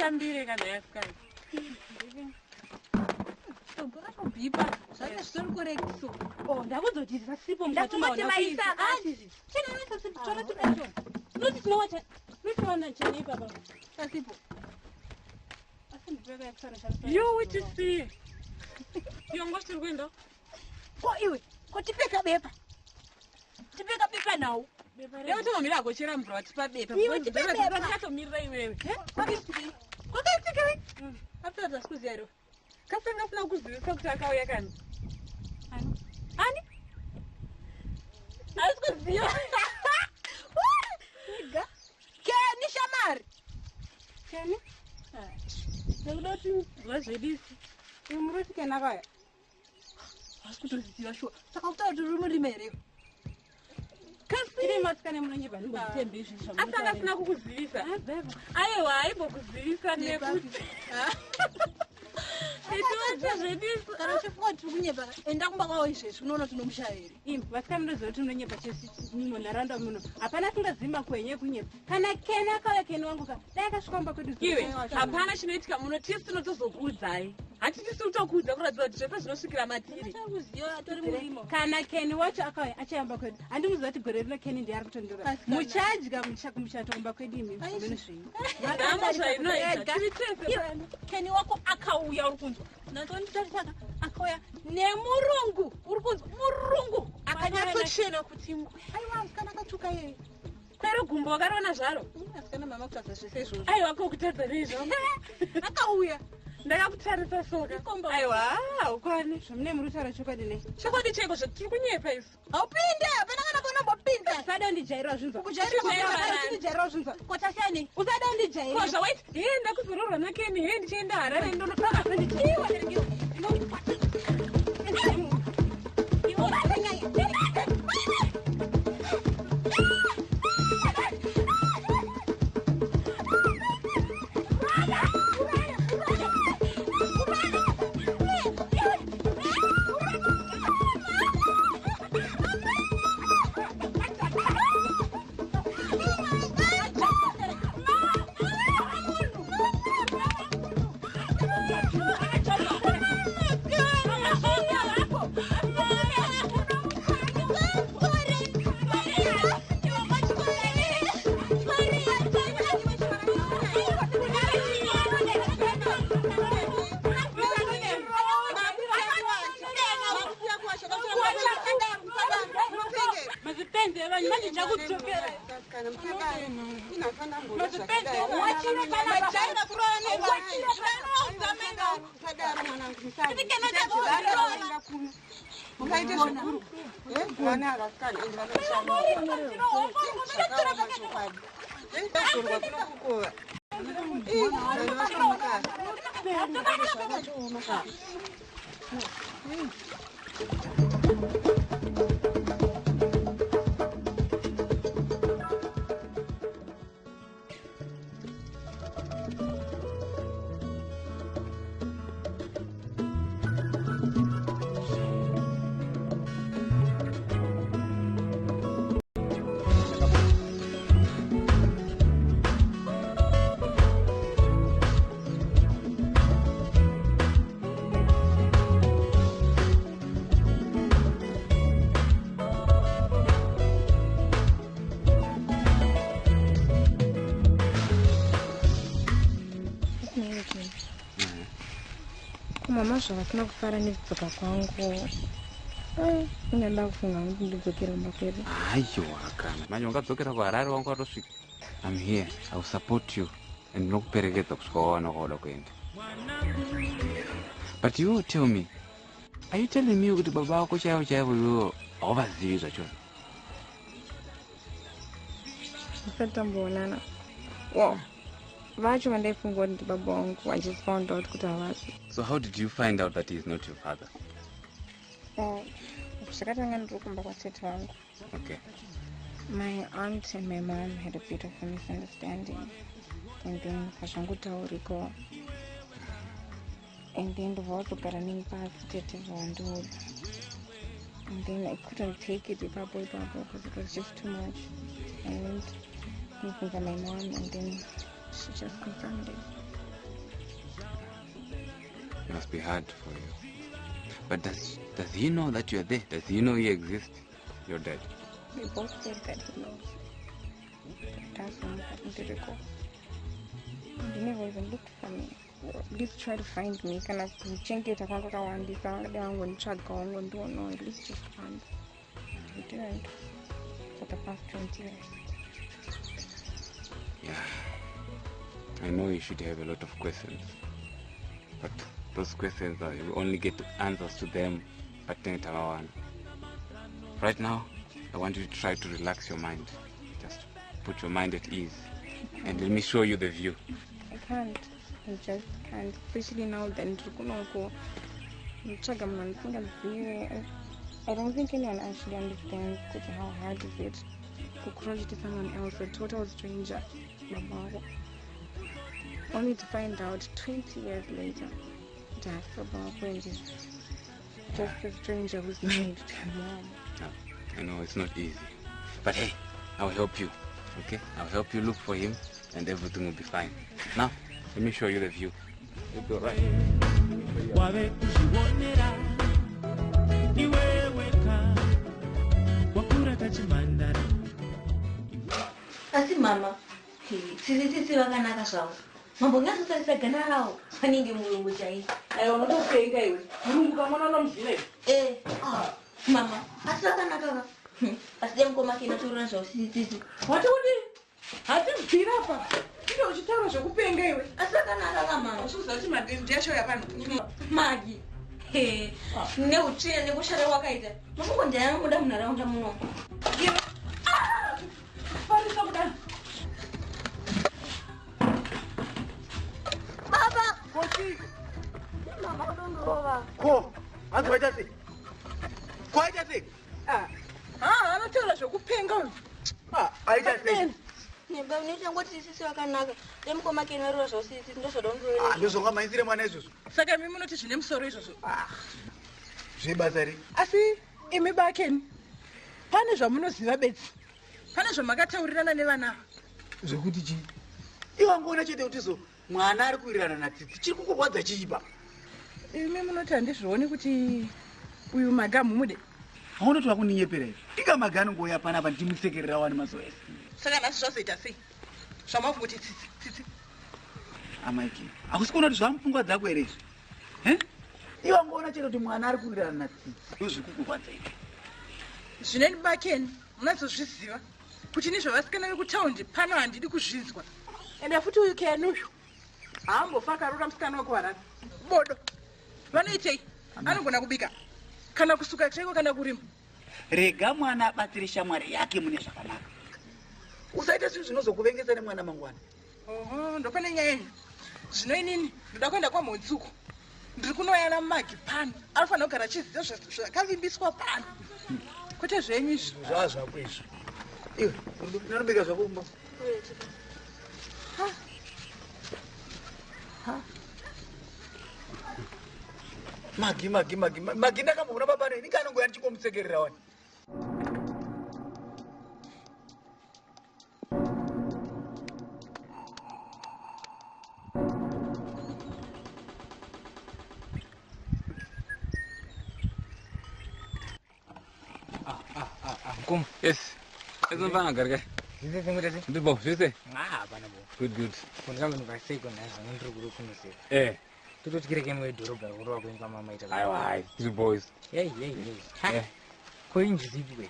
Titambire kana yasikana. Tobhipa zvake zvitori correct so. Oh, ndakuzoti sasipo mukati Ndakungoti maisa akati. Tinoti tinowacha tinowana chene ipapa. Sasipo. Asi ndipeka yakusara shandisa. Yo witisiye. Yo ngosiri kuenda. Ko iwe, ko tipeka bepa. Tipeka bepa nawo. Leo tomamira agochera mvura watipa bepa. Iwe tipe bepa. Tikatomirira iwewe. Kwakaitika. Kwakaitika. After tasikuziya here. Kasanga sina kuzivisa kuti akauya kani. Ani? Ani? Asi kuziva. Niga. Keni shamari. Keni? Ndikuda kuti zuva zvedu isi. Uyu muruti Keni akauya. Asi kutoziva shuwa. Saka kutaura kuti uri murima here? Kasi masikana munonyepa ndimbozitembe izvi zvamunotaura. Asi angasina kukuzivisa. Aiwa aimbokuzivisa nekuti. Itiwacha zvedu isu. Kana uchifunga kuti tiri kunyepa, enda kumba kwavo izvezvi unoona kuti unomushaya here. Imi vasikana munoziva kuti munonyepa chese munharaunda muno. Hapana asingazivi makwenye ekunyepa. Kana Keni akauya Keni wangu ka dai akasvika kumba kwedu. Iwe hapana chinoitika muno tisi tinotozokuudzai. Hatitisi kutokuudza kuratidza kuti zvese zvinosvikira matiri. Kuziva atori murimo. Kana Keni wacho akauya achayamba kwedu. Handimuziva kuti gore rino Keni ndiye ari kutondora. Muchadya kumuchato kumba kwedu imi mune zvenyu. Nhamo zvainoita. Tiri tese pano. Keni wako akauya uri kunzwa. Nanzonditarisaka akauya nemurungu uri kunzwa murungu akanyatsochena kuti aiwa musikana akatsvuka yeye. Kwero gumbo wakarona zvaro. Asikana mama kutadza zvese izvozvo. Aiwa ko kutadza neizvo. Akauya. Ndakakutarisa soka. Ikomba. Aiwa haukwani. Zvamune muri kutaura chokwadi nei? Chokwadi chaiko zvatiri kunyepa isu. Haupinde, hapana kana paunombopinda. Usada undijairira zvinzwa. Kujairira Usada undijairira zvinzwa. Kotasiyani. Usada undijairira. Ko zvawaiti hee ndakuzoroorwa naKeni hee ndichienda Harare ndonotora Iwe. Mazipenzi evanhu manje ndichakudzokera. Mukaite zvikuru vana vasikana ende vanoshanda kuzorwa kunokukova vana Mama zvavasina kufara nekudzoka kwangu. Ingada kufunga kuti ndidzokere kumba kwedu. Aiwa kana manje ungadzokera kuHarare wangu watosvika. I'm here, I will support you and ndinokuperekedza kusvika wawana kwauda kuenda. But you tell me, are you telling me kuti baba vako chaivo chaivo iwewe hauvazivi zvachose? Tisati tamboonana. Wow. Vacho vandaifunga kuti ndibaba vangu, I just found out kuti havasi. So how did you find out that he is not your father? Oh, zvakatanga ndiri kumba kwatete vangu. Okay. My aunt and my mom had a bit of a misunderstanding. And then hazvangotauriko. And then ndobva vazogara neni pasi tete vandiudza. And then I couldn't take it ipapo ipapo because it was just too much. I went kubvunza my mom and then she just confirmed it. It must be hard for you. But does he know that you're there? Does he know you exist? Your dad? We both said that he knows. But he doesn't know that ndiriko. He never even looked for me. Or at least try to find me. Kana kuchengeta kwangu kwakawandisa, vangadai vangonditsvaga vangondionawo at least just once. He didn't for the past 20 years. Yeah. I know you should have a lot of questions. But those questions, you only get answers to them at Tamawan. Right now, I want you to try to relax your mind. Just put your mind at ease. And let me show you the view. I can't. I just can't. Especially now that ndiri kunoko. Nditsvaga munhu andisingazive. I don't think anyone actually understands kuti how hard is it kukura uchiti someone else, a total stranger, baba vako. Only to find out 20 years later kuti haasi baba vako and is just a stranger who's married to your mom. Yeah, I know it's not easy. But hey, I'll help you. Okay? I'll help you look for him and everything will be fine. Now, let me show you the view. You'll be all right. Wave kuzvionera iweweka wakura kachimhandara. Asi mama, tsitsi vakanaka zvavo. Mambonyatsotarisa ganda ravo vanenge murungu chaiye. Aiwa, unotopenga iwe. Murungu kamwana unomuziva iwe. Eh, mama, asi vakanaka ka. Asi dai mukoma Kena torora zvavo tsitsi. Wati kudii? Hatibvira apa. Inde uchitaura zvekupenga iwe. Asi vakanaka ka mama. Usuziva kuti madhindi yacho yapano. Magi. Neutsvina nekushata kwakaita. Mafungo ndiani anomuda munharaunda muno. Iwe. Farisa kudai. Baba! Kochi. Mama kudondorova. Ko, hanzi waita sei? Ko aita sei? Ah, anotaura zvekupenga uyu. Ah, aita sei? Nyemba unechangoti sisi vakanaka. Dai mukoma Kena varova zvavo sisi ndozvodondorova. Ah, ndozvongamhanyisire mwana izvozvo. Saka imi munoti zvine musoro izvozvo? Ah, zvebasa rei? Asi imi bakeni, pane zvamunoziva bedzi. Pane zvamakataurirana nevana ava. Zvekuti chii? Iwe wangoona chete kuti so mwana ari kuwirirana naTsitsi. Chiri kukurwadza chii baba? Imi munoti handizvioni kuti uyu Magi mumude. Haunoti wakundinyepera izvi. Inga Magi anongouya panapa ndichimusekerera wani mazuva ese. Saka nhasi zvazoita sei? Zvamafunga kuti Tsitsi, Tsitsi. Amaiki, hakusi kuona kuti zvamupfungwa dzako here izvi? He? Iwe wangoona chete kuti mwana ari kuwirirana naTsitsi. Ndozviri kukurwadza izvi. Zvineni bakeni, munazozviziva kuti ini zvavasikana vekutaundi pano handidi kuzvinzwa. Ende futi uyu Keni uyu haambofa akaroora musikana wekuHarare. Bodo. Vanoitei? Anogona kubika kana kusuka chaiko kana kurima. Rega mwana abatsire shamwari yake mune zvakanaka. Usaite zvinhu zvinozokuvengesa nemwana mangwana. Oho, ndopane nyaya yenyu. Zvino inini ndoda kuenda kwaMhotsuko. Ndiri kunoyana Magi pano. Anofanira kugara achiziva zvakavimbiswa pano. Kwete zvenyu izvi. Zvaa zvako izvi. Iwe, unobika zvako kumba. Magi, Magi, Magi, Magi ndakamboona baba nei, inga anongouya ndichingomusekerera wani. Mukoma. Yes. Ezomfana garika. Zvese senguta sei? Ndiri zvese. Ah, hapana bo. Good, good. Kundikanganoka sei kona zvanga ndiri kuri kunoseka. Eh. Tototyireke mwedhorobha kurova kwenyu kwamama ita. Aiwa, hai, tiri boys. Hey, hey, hey. Eh. Ko inji zipi kwe?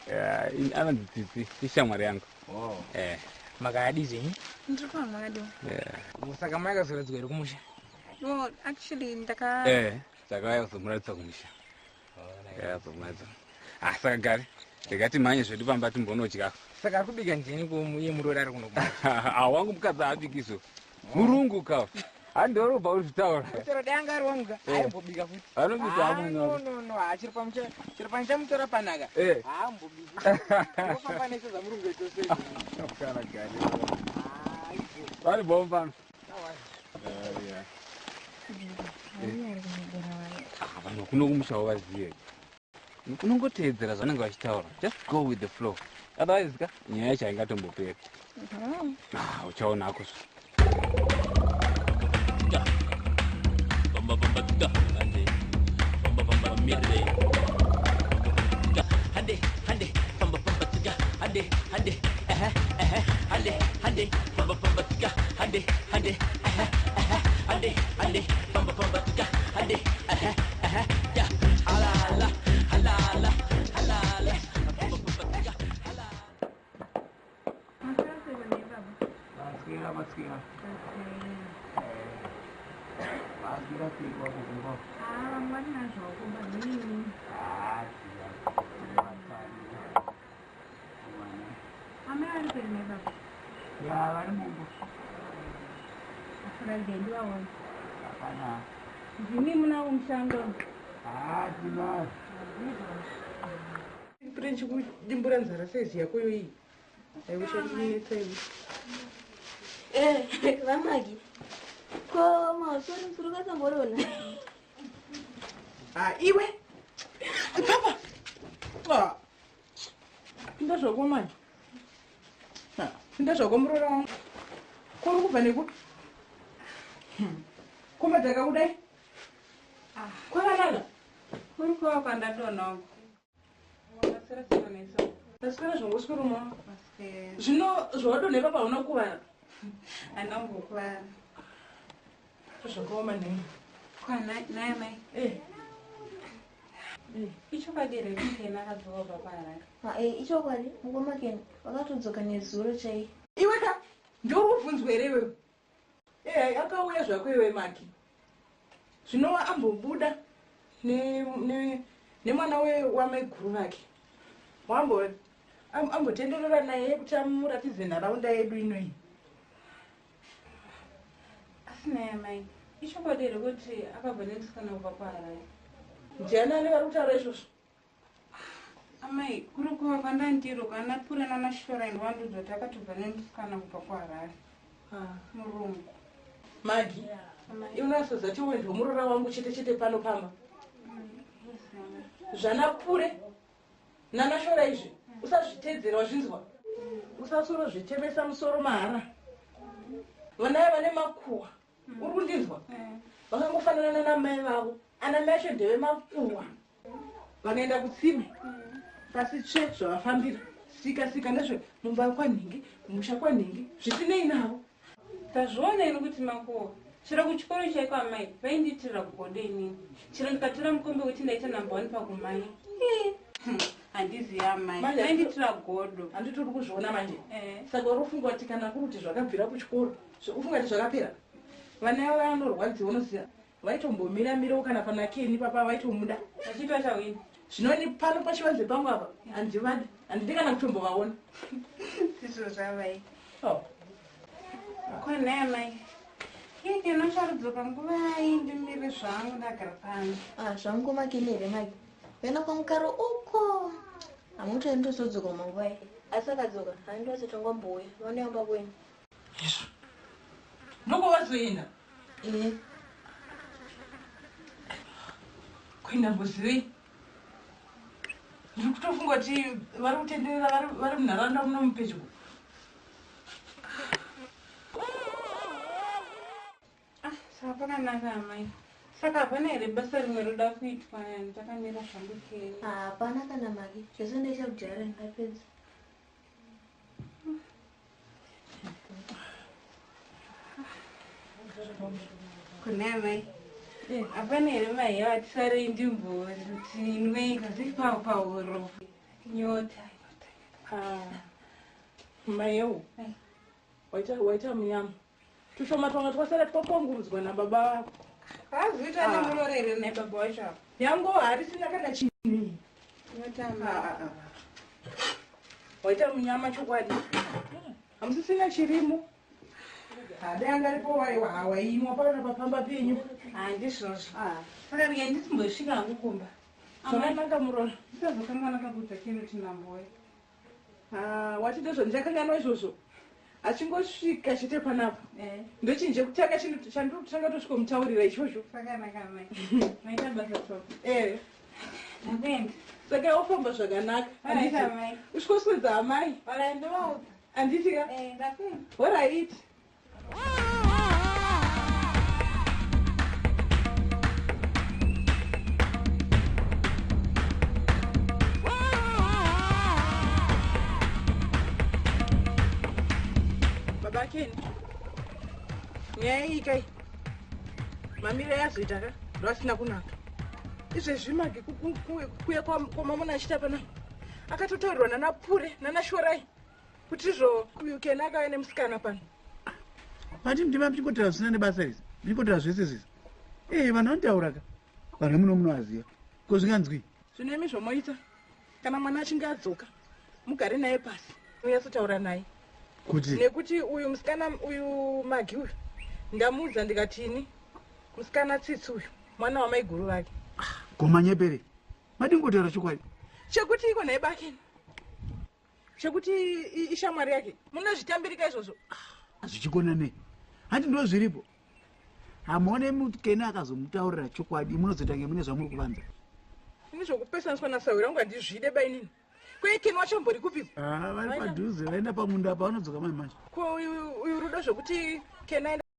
Yeah, anonzi Tsitsi, ishamwari yangu. Oh. Eh. Makadii zvenyu? Ndiri pano makadiwa. Yeah. Saka makazoradzwa here kumusha? Well, actually ndaka Eh, takauya kuzomuratidza kumusha. Yeah, kuzomuratidza. Ah, saka gari. Ndikati mhanye zvedu pamba timbonodya. Saka ari kubika njeni iye muroora ari kuno kumusha? Ah, wangu mukadzi haabiki Murungu ka. Handorobva uri zvitaura. Chero dai anga ari wangu ka, Eh. aimbobika futi. Anobika Ah, amwe no, no, no, chiri pamusha, chiri pandichamutora panaka. Eh. Haambobiki. Ndofamba neso zvamurungu chose. Kana gari. Vari bomba. Yeah. Ari kunyebera vanhu. Ah, vanhu kuno kumusha wavazive. Unongoteedzera zvanenge vachitaura. Just go with the flow. Otherwise ka nyaya yacho haingatomboperi. Oh. Ah, uchaonako. tika famba famba tika hande famba famba mire tika hande hande famba famba tika hande hande ehe ehe hande hande famba famba tika hande hande ehe ehe hande hande famba famba tika hande ehe ehe ya ala ala ala ala ala ala famba famba tika. Maswera, maswera. Maswera sei kwako kumba? Ah, mwana zvako badini. Ah, Amai vari peri mai baba. Ya, vari mumba. Afurage ndivaona. Hapana. Ndimi munawo mushando. Ah, tinazvo. French kudimbura nzara saizi yako yoiyi. Aiushandinetsa iwe. Vamagi, ko mausori musuri kasamborona? Ah, iwe. Papa. Ah. Pinda zvako manje. Ah, pinda zvako muroora wangu. Kuri kubva nekupi? Kumadhaka kudai? Kwakanaka. Kuri kuva kwandadonha uko. Waswera sei Ndaswera zvongoswera mama. Zvino zvawadonha ipapa hauna kukuvara. Handina kumbokuvara. Zvakaoma nhai. Kwa naye mai. Eh. Ichokwadi here kuti Keni akadzoka kubva kuHarare? Ichokwadi, mukoma Keni vakatodzoka nezuro chai. Iwe ka, ndiwe uri kubvunzwa here iwewe? Eh, akauya zvako iwe Maki. Zvino ambobuda nemwana wamaiguru vake. Ambotenderera naye kuti amuratidze nharaunda yedu inoyi. Asi naye mai, ichokwadi here kuti akabva nemusikana kubva kuHarare? Ndiani ane vari kutaura izvozvo? Amai, kuri kuva kwandandiro kana pure nanashora ndiwandiudza kuti akatobva nemusikana kubva kuHarare. Murungu. Magi, iwe unasozati iwe ndiwe muroora wangu chete chete pano pamba. Zvana pure nanashora izvi usazviteedzera wazvinzwa. Usasorozvitemesa musoro mahara. Vana ava vane makuhwa. Uri kundinzwa? Vakangofanana nanamai vavo. Ana mai acho ndevemakuhwa. Vakaenda kutsime. Pasi tsve zvavafambira. Sika sika ndezve mumba kwanhingi, kumusha kwanhingi, zvisinei navo. Tazviona ini kuti makuhwa. Chero kuchikoro chaiko amai vaindiitira godo inini. Chero ndikatora mukombe wekuti ndaita namba 1 pakumhanya. Handizivi amai. Manje Vaindiitira godo. Handiti uri kuzviona manje. Saka uri kufunga kuti kana kuri kuti zvakabvira kuchikoro, ufunga kuti zvakapera. Vana ava vanorwadziwa unoziva. Vaitombomira mirawo kana pana Keni papa vaitomuda. Vachiita chawini. Zvino ni pano pachivanze pangu apa handivadi. Handidi kana kutombovaona. Ndizvo zvavai. Oh. Ko nhai amai. Iye Keni ucharudzoka nguvai ndimire zvangu ndagara pano. Ah, zvamukoma Keni here Magi? Vaenda kwamukaro uko. Hamuti ndozodzoka mangwai. Asi akadzoka, handindozotonga mbouya. Vanoyamba kwenyu. Izvo. Ndokuvazoenda? Eh. Kuenda mbozivei? Ndiri kutofunga kuti vari kutenderera vari munharaunda muno mupedyo. Ah, saka pakanaka amai. Saka hapana here basa rimwe roda kuitwa ndakamira zvangu Keni? Hapana kana Magi. Zvese ndechakudhara ndapedza. Kuna amai. Hapana here mahewa atisarei ndimboti inwei kasi pahuro. Nyota. Mahewu. Waita munyama. Tushoma twanga twasara twapongurudzwa nababa vako. Haziita nemuroora here naye baba wacho apa? Yangu harisina kana chinhu. Nyota amai. Waita munyama chokwadi. Hamusisina chirimo. Dai anga aripo waimwa pano papamba penyu. Handizvozvo. Saka rega ndisimbosvika hangu kumba. Zvakanaka muroora. Ndisazokanganwa kakuudza Keni kuti ndamboya. Wati ndozvo ndichakanganwa izvozvo. Achingosvika chete panapa. Ndochinhu chekutanga chinhu chandiri kutanga tosvikomutaurira ichocho. Zvakanaka amai. Maita basa toko. Ndakuenda. Saka wofamba zvakanaka. Alright, amai. Usvikoswedza amai. Alright, ndovaudza. Handiti ka? Ndakuenda. Alright. Bakeni, nyaya iyi kai mamiro yazoita ka ndoasina kunaka. Izvezvi Magi kuya kwamamuna achiita panapa, akatotaurirwa nana Pure nanaShorai kuti izvo uyu Kena akauya nemusikana pano. Mati ndima muchingotaura zvisina nebasa izvi, muchingotaura zvese zvisi. Ee, vanhu vanotaura ka, vanhu vemuno munovaziva ko zvinganzwi. Zvino imi zvomoita, kana mwana achinge adzoka, mugare naye pasi, munyatsotaura naye. Kuti? Nekuti uyu musikana uyu, Magi uyu, ndamuudza ndikatini, musikana Tsitsi uyu mwana wamaiguru vake. Komanyepere, madingotaura chokwadi. Chekuti iko naye Bakeni, chekuti ishamwari yake, munozvitambirika izvozvo? Zvichikona nei? Handi ndo zviripo. Hamuone mukene akazomutaurira chokwadi, munozotange mune zvamuri kuvanza. Ini zvokupesaniswa nasahwira wangu handizvide bainini. Kwe Keni wacho mbori kupiko? Ah, vari padhuze, vaenda pamunda apa, vanodzoka mai manje. Ko uyu Rudo, zvokuti Kena aenda